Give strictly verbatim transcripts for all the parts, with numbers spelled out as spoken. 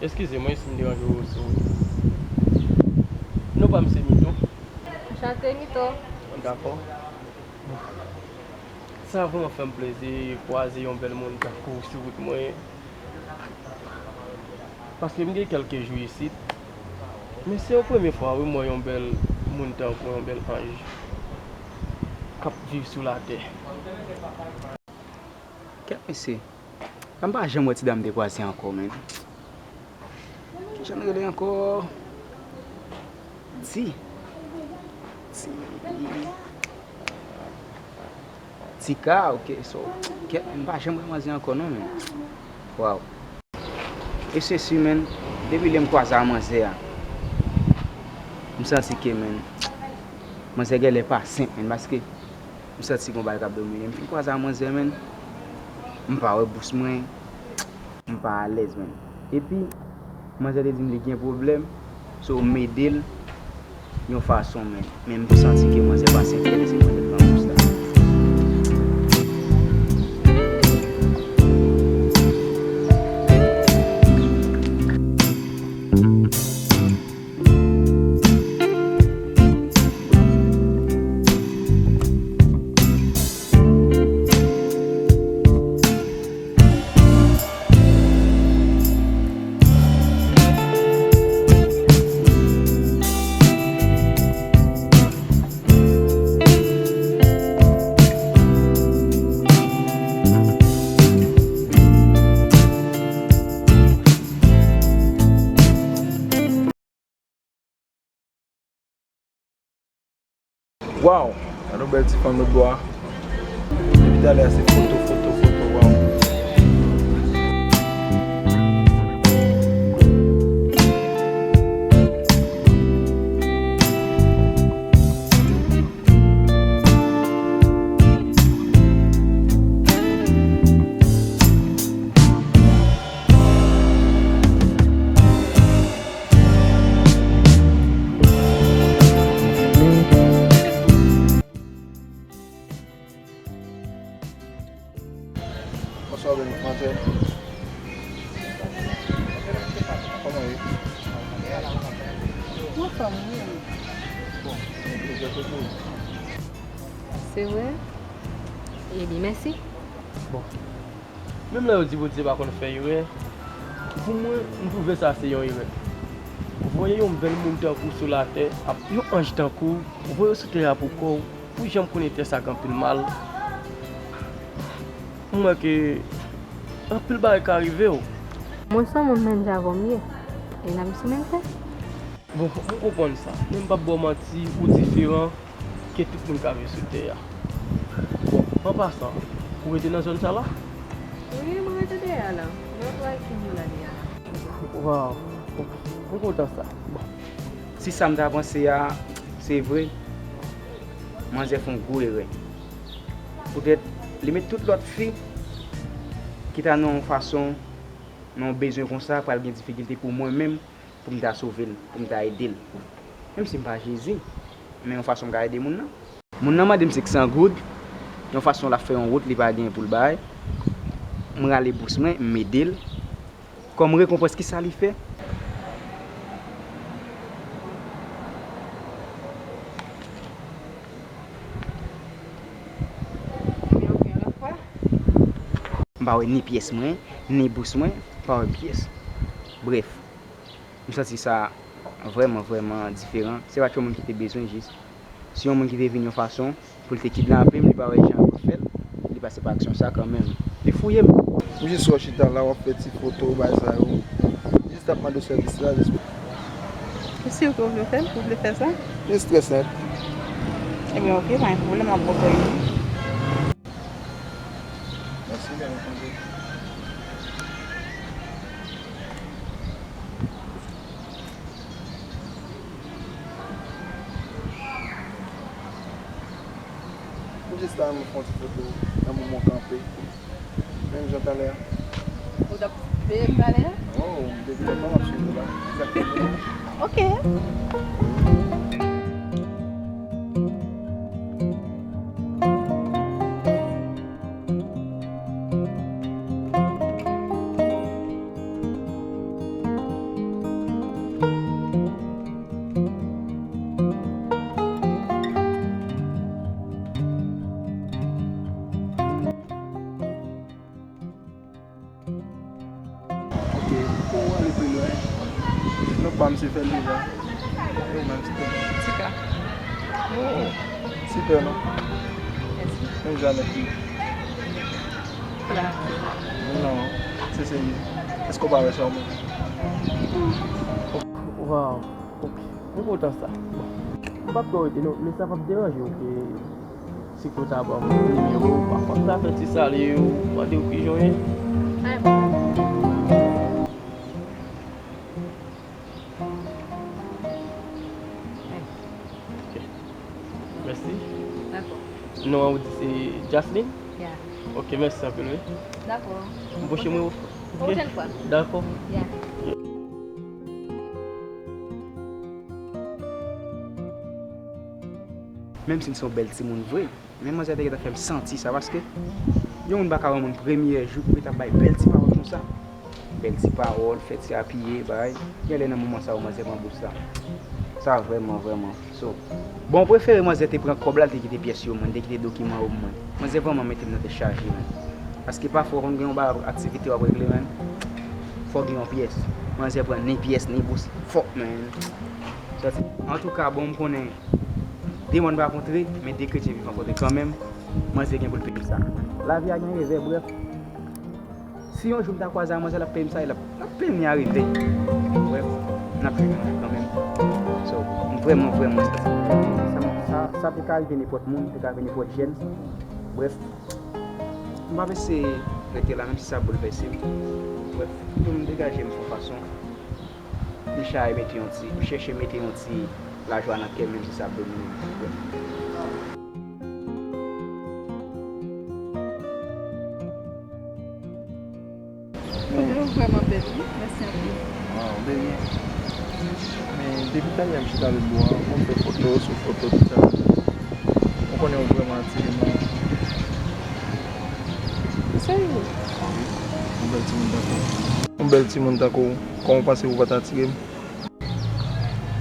Eskize mwen si m deranje w sou. Non pa m se Mito. Anchante, Mito. Dakò. Sa vrèman fè m plezi kwaze yon bèl moun tankou w sou wout mwen. Paske m gen kèlke jou isit. Men se yon premye fwa, wi, m wè yon bèl moun tankou w, yon bèl anj k ap viv sou latè. Kèt mesye, sa m pa janm wè ti dam m te kwaze ankò, menn. Kijan l rele ankò? Ti. Ti. Tika, ok, so, kèt, m pa janm wè manzè ankò non, menn. Waw. E se si, menn, depi lè m kwaze a manzè a, m santi ke, menn, manzè genlè pa senp, menn, paske m santi gon bagay k ap domine m. M fin kwaze a manzè, menn, m pa wè bous mwen, m pa alèz, menn. Epi, manzè te di m li gen pwoblèm, so m ede l yon fason, menn. Men m santi ke manzè pa senp, se mwen ki pran bous la. Waw! Gade yon bèl ti fanm lòtbò a. Depi talè a se foto, foto, foto, waw. Bonswa, bèl manzè. Kòman w ye? Anfòm, wi. Bon, se vre? Ebyen, mèsi. Bon. Menm lè yo di Bondye pa konn fè erè, pou mwen, m twouve sa se yon erè. Voye yon bèl moun tankou w sou latè, ap yon anj tankou w, voye w sou tè a pou kò w, pou jan m konnen tè sa gen anpil mal. M wè ke anpil bagay ka rive w. Mwen se yon moun menm jan avè w m ye, e n ap sou menm tè. Bon, m konprann sa, men m p ap ba w manti, ou diferan ke tout moun k ap viv sou tè a. Bon, an pasan, ou rete nan zòn sa la? Wi, mwen rete dèyè a la. Mwen wè ki moun la dèyè a la. Waw, m kontan sa. Bon. Si sa m ta panse a se vre, manzè fè yon gwo erè. Poutèt li met tout lòt fi ki ta nan yon fason, nan yon bezwen konsa, pral gen difikilte pou mwen menm, pou m ta sove l, pou m ta ede l. Menm si m pa Jezi, men yon fason m ka ede moun nan. Moun nan mande m senksan goud, yon fason l ap fè yon wout li pa gen pou l bay. M rale bous mwen, m ede l. Kòm rekonpans, kisa li fè? M pa wè ni pyès mwen, ni bous mwen, m pa wè pyès. Brèf, m santi sa vrèman, vrèman diferan. Se pa t yon moun ki te bezwen jis. Se yon moun ki te vin yon fason pou l te kidnape m, li pa wè jan pou l fè l. Li pase pa aksyon sa kanmenm. Li fouye m. M jis wè w chita la, w ap fè ti foto, bagay sa yo. M jis t ap mande w sèvis la, jis. Ou si ke w vle fè l, ou vle fè sa? Jis trè senp. Ebyen, oke, pa gen pwoblèm, m ap ba w fè youn. Mèsi byen, mwen sonje. M jis ta renmen fè yon ti foto nan moman w kanpe. Menm jan talè a. Ou t ap veye m talè a? Oh, depi lontan m ap swiv ou la. Sa k fè m. Oke. Fè l deja. Yo, menm si te. Tika. Oh, sipè, non? Mèsi. Menm jan nèt li. Pla. Non, se serye. Èske w pa wè sa w menm? Waw. Ok. Mwen kontan sa. Bon. M p ap twò rete, non, men sa p ap deranje w ke si ke w ta ban m nimewo w, pafwa m ta fè ti salye w, mande w kijan w ye. Ay, bon. Ok. Mèsi. Dakò. Non an ou di se Jasmine? Yeah. Ok, mèsi anpil, wi. Dakò. M pwoche mwen. Ok. Pwochèn fwa. Dakò. Yeah. Menm si l se yon bèl timoun vre, men manzè te gentan fè m santi sa, paske yon moun pa ka renmen moun premye jou pou l t ap bay bèl ti pawòl konsa. Bèl ti pawòl, fè ti apiye, bay. Genlè nan moman sa yo, manzè pran bous la. Sa vrèman, vrèman. So, bon, prefere manzè te pran kòb la, l te kite pyès yo, mwen, l te kite dokiman yo, mwen. Manzè vrèman mete m nan tèt chaje, mwen. Paske pafwa, w konn gen yon ba-, aktivite w ap regle, mwen. Fò w gen yon pyès. Manzè pran ni pyès, ni bous. Fòk, mwen. Antouka, bon, m konnen de mòn pa kontre, men de kretyen vivan kontre kanmenm. Manzè gen pou l peye sa. Lavi a gen revè, brèf. Si yon jou m ta kwaze a manzè, l ap peye m sa, l ap, l ap peye m ni a revè. Brèf, n ap viv kanmenm. So, m vrèman, vrèman santi sa, sa, sa te ka rive nenpòt moun, te ka rive nenpòt jèn. Brèf, m p ap eseye rete la, menm si sa boulvèse m. Brèf, pou m degaje m fè yon fason. M chache mete yon ti, m chèche mete yon ti lajwa nan kè m, menm si sa domine m. Foto yo vrèman bèl, wi. Mèsi anpil. Waw, de rien. Men depi talè m chita lòtbò a, m fè foto sou foto, tout sa. Ou konnen ou vrèman atire m. Serye? Wi. Yon bèl timoun tankou w. Yon bèl timoun tankou w. Kòman w panse ou pa t atire m?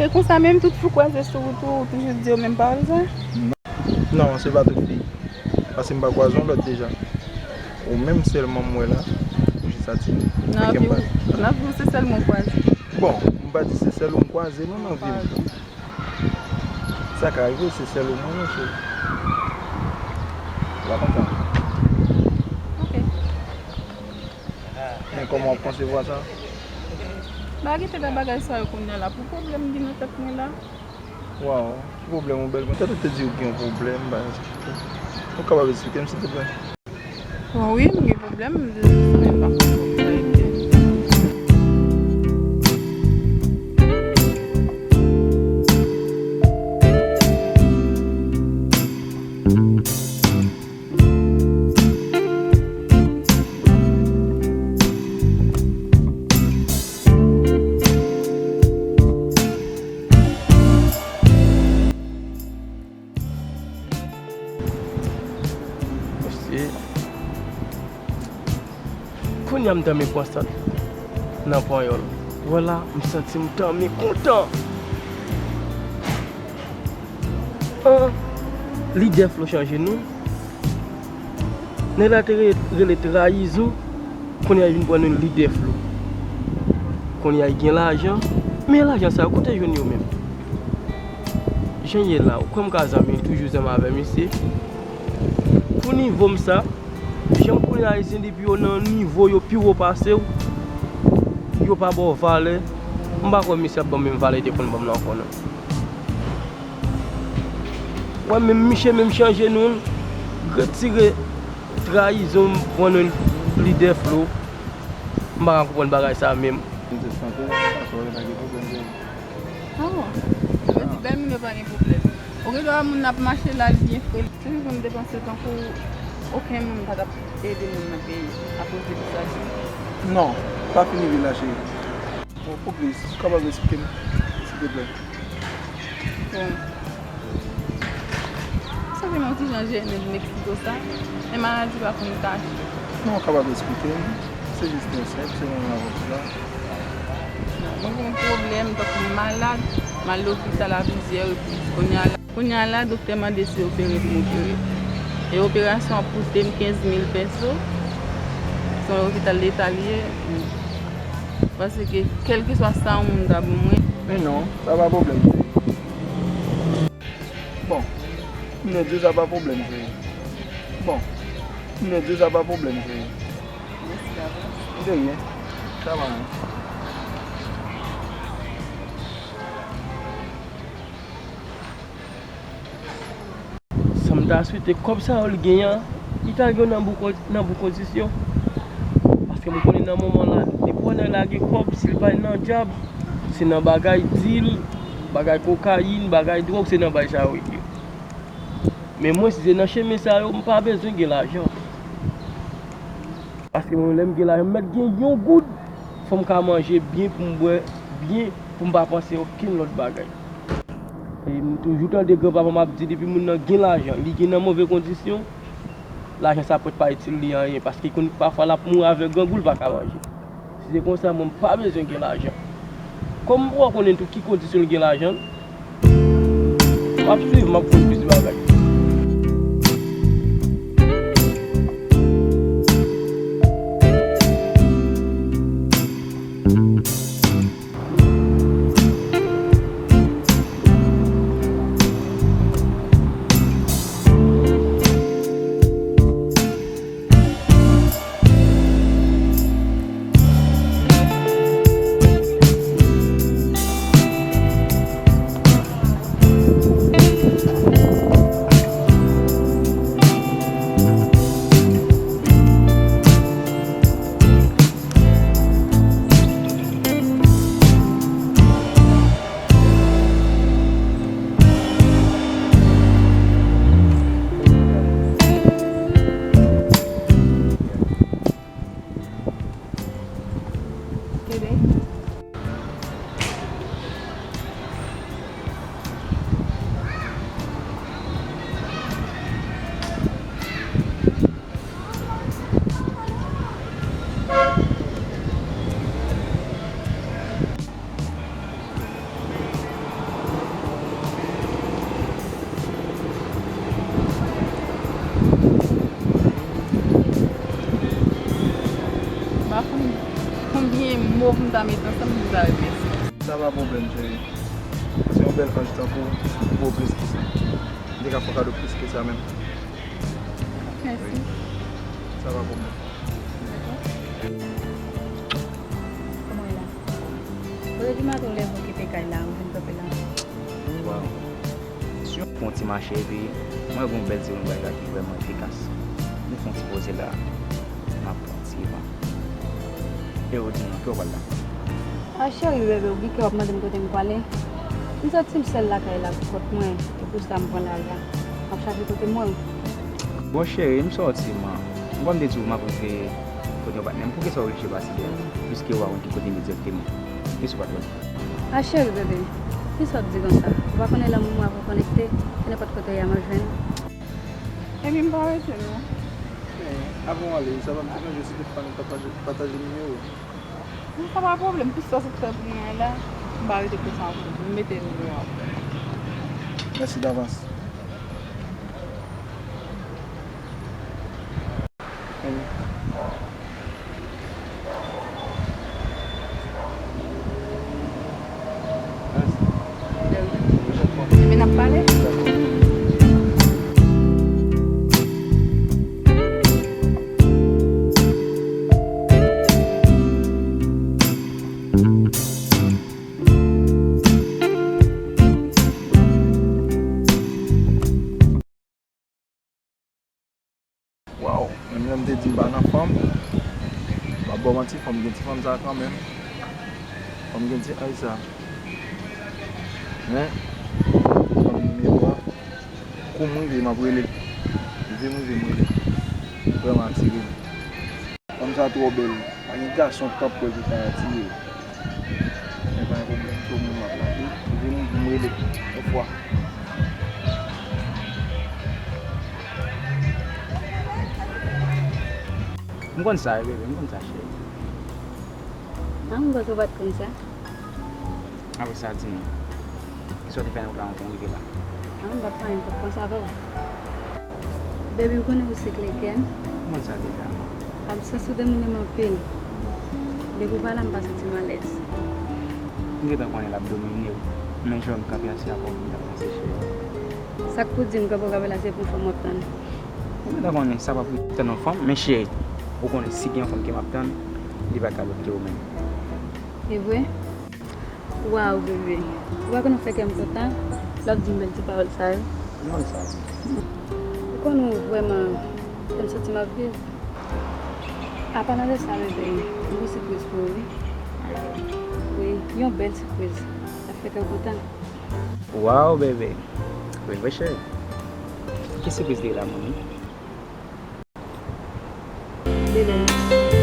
E konsa menm tout fi w kwaze sou wout ou, ou toujou di yo menm pawòl sa? Non, se pa tout fi. Paske m pa kwaze yon lòt deja. Ou menm sèlman m wè la, ou jis atire. Nan vi w, nan vi w se sèl mwen kwaze. Bon, m pa di se sèl ou m kwaze non nan vi m. Sa ka rive, se sèl ou mwen, non, cheri. Ou pa konprann? Ok. Men kòman w ap konsevwa sa? M pa gen tèt a bagay sa yo kounye a la. Pou pwoblèm ki nan tèt mwen la. Waw, ki pwoblèm ou bèl mwen? Tèt ou te di ou gen yon pwoblèm, bagay sa. Ou kapab eksplike m, silvouplè? Bon, wi, m gen pwoblèm, m te jis renmen pa konn sa e byen. Mesye, kounye a m tanmen pran sant nan panyòl. Wè la, m santi m tanmen kontan. An, lidè Flo chanje non. Nèg la te re-, rele Trayizon, kounye a li vin pran non Lidè Flo. Kounye a li gen lajan, men lajan sa yo, kote l jwenn yo menm? Jan l ye la, ou kwè m ka zanmi toujou zanmi avè misye? Pou nivo m sa, jan kounye a Ayisyen depi yo nan nivo yo pi wo pase w, yo pa ba w valè, m pa kwè misye ap ban m menm valè li te konn ban m nan ankò non. Wè menm miche menm chanje non, retire Trayizon, pran non Lidè Flo. M pa ka konprann bagay sa menm. Ministè sante, sa wè pa gen pwoblèm de. Ah bon? Yo di bèl moun yo pa gen pwoblèm. Ou gen dwa wè moun ap mache la, li byen fre. Se jis mwen m te panse tankou okenn moun pa t ap ede moun nan peyi akoz de visaj li. Non, pa fini vin la, cheri. Bon, pou plis, ou kapab eksplike m, silvouplè? Bon. Sa fè m yon ti jan jennen Meksiko sa, men maladi pa konn kache. Non, ou kapab eksplike m. Se jis trè senp, se menm avè w la. Non, mwen gen yon pwoblèm, tankou m malad, m al lopital a plizyè repriz. Kounye a la, kounye a la, doktè mande si opere pou m opere. E operasyon an ap koute m kenz mil pèso. Se yon lopital leta li ye. Paske kèlkeswa sa yon moun ta ban mwen, Men non, sa pa pwoblèm, cheri. Bon, m te di w sa pa pwoblèm, cheri. Bon, m te di w sa pa pwoblèm, cheri. Mèsi davans. De ryen. Sa va, hein? Sa m ta swete, kòb sa yo l genyen an, li ta gen nan bon kon-, nan bon kondisyon. Paske m konnen nan moman la, depi w wè nèg la gen kòb, si l pa nan dyab, se nan bagay dil, bagay kokayin, bagay dwòg, se nan bagay sa yo l ye. Men mwen, si se nan chemen sa yo, m pa bezwen gen lajan. Paske mwen, lè m gen lajan, m mèt gen yon goud, fò m ka manje byen, pou m bwè byen, pou m pa panse okenn lòt bagay. E m toujou tande granpapa m ap di, depi moun nan gen lajan, li gen nan move kondisyon, lajan sa pòt pa itil li anyen, paske konn pafwa l ap mouri avèk grangou, l pa ka manje. Si se konsa, mwen, m pa bezwen gen lajan. Kòm m pa konnen tou ki kondisyon l gen lajan l, m ap swiv, m ap konn plis bagay. Bebe. M pa konn konbyen mo pou m ta met ansanm pou m ta remèsye w. Sa pa pwoblèm, cheri. Se yon bèl anj tankou w ki pou w plis ke sa. M te ka fè w kado plis ke sa menm. Mèsi. Wi. Sa pa pwoblèm. Dakò. Kòman w ye la? Jodi maten w leve w kite kay la, ou vin kanpe la. Waw. Si w fè yon ti mache epi mwen gen yon bèl ti bagay la ki vrèman efikas. Nou fè yon ti poze la, n ap pran ti van. E ou di m nan ki w pral la? A cheri bebe, ou gen kè w ap mande m kote m prale? M santi m sèl lakay la pou kont mwen, e pou sa m pran lari a. M ap chache kote m wè w. Bon cheri, m sòti man. M konn te di w m ap rive kote yon patnè m. Poukisa w oblije pase dèyè m? Piske w pa konn ki kote m ye dirèkteman. Kisa w pa t wè? A cheri bebe, kisa w ap di konsa? Ou pa konnen lanmou mwen avè w konekte, se nenpòt kote w ye a m ap jwenn ou. Ebyen m pa rete non. Men, avan w ale, sa pa m te manje sou telefòn ou pataje, pataje nimewo. Sa pa pwoblèm, plis sa se fè pou mwen la. M pa rete konsa ankò. M mete nimewo a pou ou. Mèsi davans. Ebyen, n ap pale. Waw, menm jan m te di m pa nan fòm, m ap ba w manti, fò m gen ti fòm sa kanmenm. Fò m gen ti ay sa. Men, fò m gen nimewo a. Kou m rive, m ap rele. Rive m rive, m rele. Vrèman atire m. Fanm sa twò bèl. Pa gen gason k ap pè pou sa atire. Men pa gen pwoblèm, tou moun m ap la tou. Vin m rele yon fwa. M konn sa, bebe, m konn sa, cheri. An, m panse w pa t konn sa. Apre sa, di m, kisa w te fè nan wout la anvan w rive la? An, m pa t fè anyen, m pa t panse avè w. Baby, ou konnen ou se kle kè m. Kòman sa deja? Absans ou demonnen m anpil. Depi w pa la, m pa santi m alèz. M gentan konnen l ap domine w. Men jan w kanpe a se avè w m t ap panse, cheri. Sa k pou di m kanpe w kanpe la se pou yon fanm w ap tann? Ou gentan konnen sa p ap tann yon fanm, men cheri, ou konnen si gen yon fanm ke m ap tann, li pa ka lòt ke ou menm. E vre? Waw, bebe. Ou pa konn ou fè kè m kontan lè w ap di m bèl ti pawòl sa yo. Mwen sa. Ou konn ou vrèman fè m santi m ap viv. Apalan de sa, bebe, m gon sipriz pou ou, wi. Wi, yon bèl sipriz. L ap fè kè w kontan. Waw, bebe. Wi, vre, cheri. Ki sipriz li ye la, manmi? Bebe.